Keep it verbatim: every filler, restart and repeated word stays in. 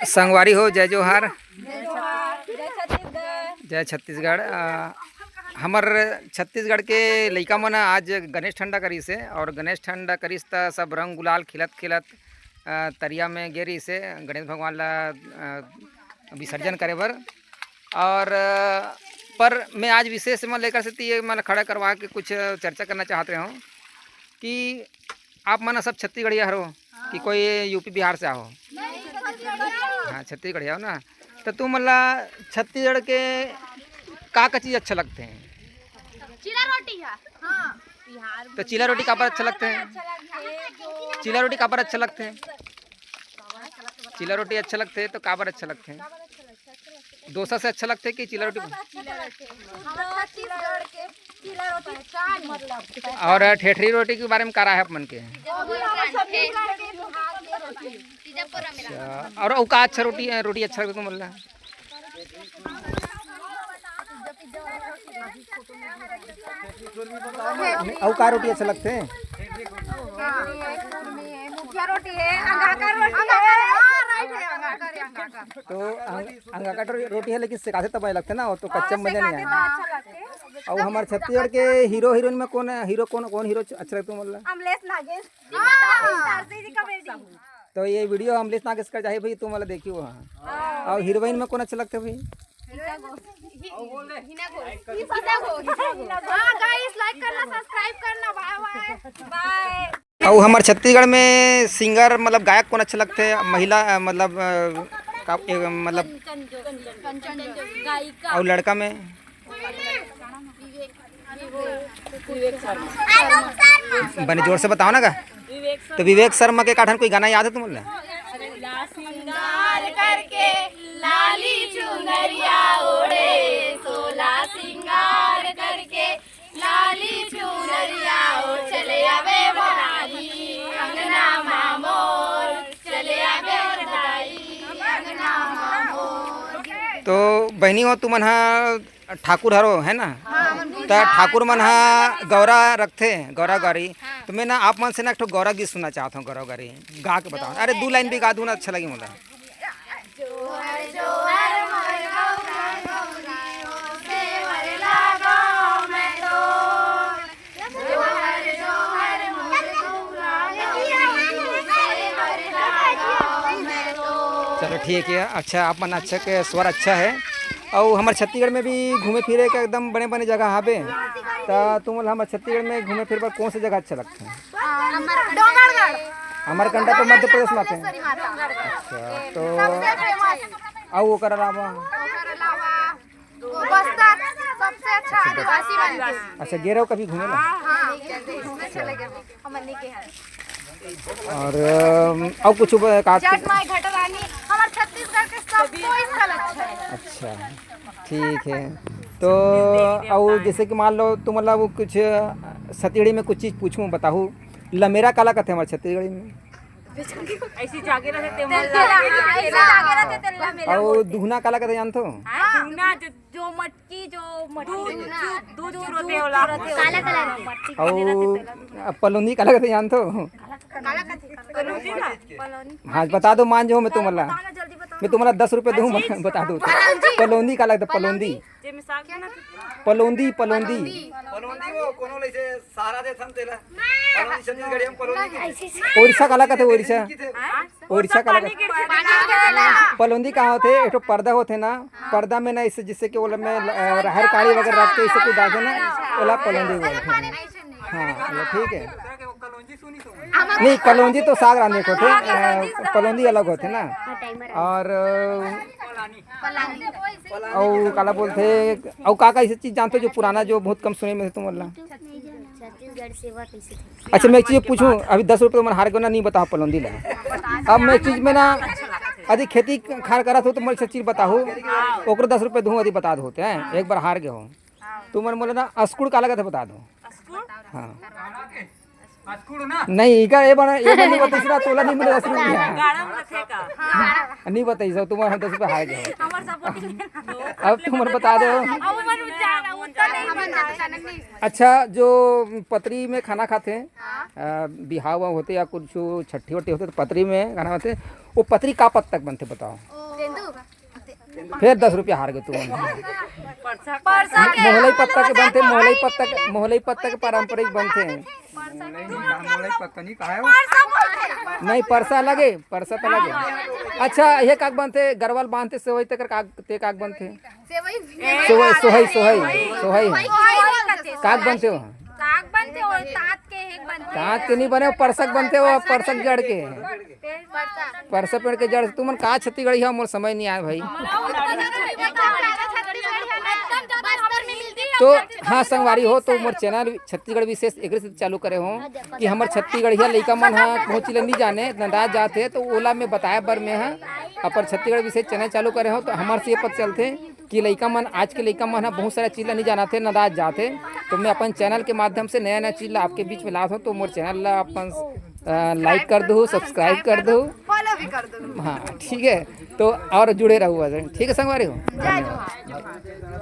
संगवारी हो, जय जोहार। जय जोहार, जय छत्तीसगढ़। जय छत्तीसगढ़। अ, हमर छत्तीसगढ़ के लइका मन आज गणेश ठंडा करिस हे, और गणेश ठंडा करिस त सब रंग गुलाल खिलत खिलत, अ, तरिया में गे रहिस हे गणेश भगवान ला, अ, विसर्जन करे बर। और, अ, पर मैं आज विशेष मन लेकर से ये मन खड़ा करवा के कुछ चर्चा करना चाहत रहे हूँ कि आप मन सब छत्तीसगढ़िया हरो कि कोई यूपी बिहार से आओ? हाँ, छत्तीसगढ़िया हो ना। तो तुम मतलब छत्तीसगढ़ के का का चीज अच्छा लगथे? चीला रोटी है। हाँ। तो चीला रोटी काबर अच्छा लगथे? चीला रोटी काबर अच्छा लगथे? चीला रोटी अच्छा लगथे तो काबर अच्छा लगथे? डोसा से अच्छा लगथे कि चीला रोटी? और ठेठरी रोटी के बारे में का राय है आप मन के? अच्छा, और अउ का अच्छा रोटी, रोटी अच्छा लगथे तुम बोल रहे? अउ का रोटी अच्छा लगथे? मुखिया रोटी है, अंगाकर रोटी है। तो अंग-, अंगाकर रोटी है, लेकिन सेकाथे तब लगथे ना, वो तो कच्चा में मजा नहीं आय। अउ हमर छत्तीसगढ़ के हीरो हीरोइन में कौन, हीरो कौन, कौन हीरो अच्छा लगथे तुम बोल रहे? अमलेश नागेश। हाँ। स्टार जी कॉमेडी। तो ये वीडियो अमलेश नागेश कर जाही भाई, तुम वाला देखियो वहाँ। हाँ। अउ हीरोइन में कौन अच्छा लगथे भाई? हाँ गाइस, लाइक करना, सब्सक्राइब करना, बाय बाय। अउ हमर छत्तीसगढ़ में सिंगर मतलब गायक कौन अच्छा लगथे? महिला, अ, मतलब, अ, का, ए, मतलब, कंचन जो, कंचन जो, गायिका। अउ लड़का में? बने जोर से बताओ ना का। तो विवेक शर्मा के का ठन कोई गाना याद है तुम लोग? सिंगार करके लाली चुनरिया ओढ़े, सोला सिंगार करके लाली चुनरिया ओढ़ चले आवे बनाई अंगना मामोर, चले आवे दाई अंगना मामोर। तो बहनी हो, तुमन हा ठाकुर हरो, है ना? हाँ, हम भी त ठाकुर मन हा गौरा रखथे, गौरा गौरी। हाँ। तो मैं ना आप मन से ना एक ठो गौरा गीत सुनना चाहत हूँ, गौरा गौरी गा के बताओ। अरे, दू लाइन भी गा दू ना, अच्छा लगी मोला। जोहर, जोहर, मोर गौरा, गौरा, ओ सेवर लागो मैं तो। चलो ठीक है, अच्छा, आप मन अच्छा के स्वर अच्छा है। अउ हमर छत्तीसगढ़ में भी घूमे फिरे के एकदम बने बने जगह हाबे, त तुम हमर छत्तीसगढ़ में घूमे फिरे बर कौन से जगह अच्छा लगथे? डोंगरगढ़। अमरकंटक तो मध्य प्रदेश में आथे। अच्छा, तो सबसे फेमस। अउ ओकर अलावा? ओकर अलावा बस्तर सबसे अच्छा आदिवासी मन के। अच्छा, गे रहो कभी घूमे ला? हाँ, घूमे चले गए, हमन नहीं के हैं। और, अम, अउ कुछ ब-, का जट माई घट रानी, हमर छत्तीसगढ़ के सबको स्थल अच्छा है। अच्छा, ठीक है। तो अउ जैसे कि मान लो, तो मतलब कुछ छत्तीसगढ़ी में कुछ चीज पूछूं, बताहू, लमेरा काला कथे हमर छत्तीसगढ़ी में? ऐसी जागे रहे ते मन ऐसा जागे रहते तेला में। अउ दुहना काला कथे जानथो? हाँ, दुहना जो, जो मटकी, जो मटकी, दूध, दूध, दूध चुरोते होला। काला कलर है। मटकी अउ खाने रहते तेला। पलौंदी काला कथे जानथो? काला कथे, पलौंदी ना? पलौंदी। हाँ, बता दो, मान जाओ, मैं तुम्हारा, बताओ ना, जल्दी बताओ मैं ना। तुम्हारा दस रुपये दूँ, अच्छी, बता दो। पलौंदी। पलौंदी काला कथे, पलौंदी। पलौंदी। जेमे साग बना के पलौंदी, पलौंदी। पलौंदी वो कोनो लइसे सहारा देथन तेला। पलौंदी छत्तीसगढ़ी में पलौंदी की। ओरिसा काला कथे, ओरिसा। हाँ? ओरिसा काला कथे। पलौंदी का होथे? एक ठो पर्दा होथे ना, पर्दा में ना, इसे जिससे कि ओला में, अ, राहर काड़ी वगैरह रख के इसे कुछ डालथे ना, ओला पलौंदी बोलथे। हाँ, चलो ठीक है। नहीं, कलौंजी तो साग रांधे के होथे, अ, पलौंदी अलग होथे ना। और, अ, अउ काला बोलथे, अउ का का ऐसे चीज जानते हो जो पुराना, जो बहुत कम सुने में तुम बोलना? छत्तीसगढ़ सेवा कैसे थे? अच्छा, मैं एक चीज पूछूं, अभी दस रुपये तुमन हार गए ना, नहीं बताओ पलौंदी ला। अब मैं एक चीज में ना, यदि खेती खार करत हो तो मैं एक चीज बताहू, ओकरो दस रुपये दूँ, यदि बता दो होते हैं, एक बार हार गए हो। तुमन मोला ना अस्कुड़ काला कथे बता दो। अस्कुड़? हाँ। अस्कुड़ ना? नहीं, इका ये बना, ये बना नहीं बताइस ना, तोला नहीं मिले अस्कुड़ नहीं है। गाड़ा में रखे का? नहीं बताइस, तुम हम दस रुपये हार गए हो। हमर सब बोटी में ना। अब तुम बता दो। अब मन उचार, अब अच्छा, जो पतरी में खाना खाथे, अ, बिहाव होथे या कुछ छट्ठी वट्ठी होथे, तो पतरी में खाना खाथे, वो पतरी का पत्ता के बनथे, बताओ? फिर दस रुपया हार गए तुमन। मोहलई पत्ता के बनथे, मोहलई पत्ता के, मोहलई पत्ता के पारंपरिक बनथे। मोहलई पत्ता नहीं, कहा है वो? नहीं, परसा अलग हे, परसा तो अलग हे। अच्छा, ये काग बनथे, गरवा ल बांधथे, सेवई तेकर काग, ते काग बनथे? सेवई, सोहई, सोहई, सोहई। काग बनथे वो? काग बनथे वो, तात के एक बनथे। तात के नहीं बने, वो परसक बनथे, वो परसक जड़ के। परसा पेड़ के जड़ से। तुमन का छत्तीसगढ़ी हो, मोर समझ नहीं आए भाई। तो हाँ संगवारी हो, तो मोर चैनल छत्तीसगढ़ विशेष एकरे से चालू करे हो कि हमर छत्तीसगढ़िया लइका मन ह बहुत चीज ल नहीं जाने, नंदा जात हे, तो ओला मैं बताए बर मैं ह अपन छत्तीसगढ़ विशेष चैनल चालू करे हो। तो हमर से ये पता चलथे कि लइका मन, आज के लइका मन ह बहुत सारा चीज ल नहीं जानत हे, नंदा जात हे। तो मैं अपन चैनल के माध्यम से नया नया चीज ला आपके बीच में लात हूँ। तो मोर चैनल ला अपन, अ, लाइक कर दू, सब्सक्राइब कर दू। फॉलो भी कर दू। हाँ, ठीक है, तो और जुड़े रहू, ठीक है संगवारी हो। जय जोहार।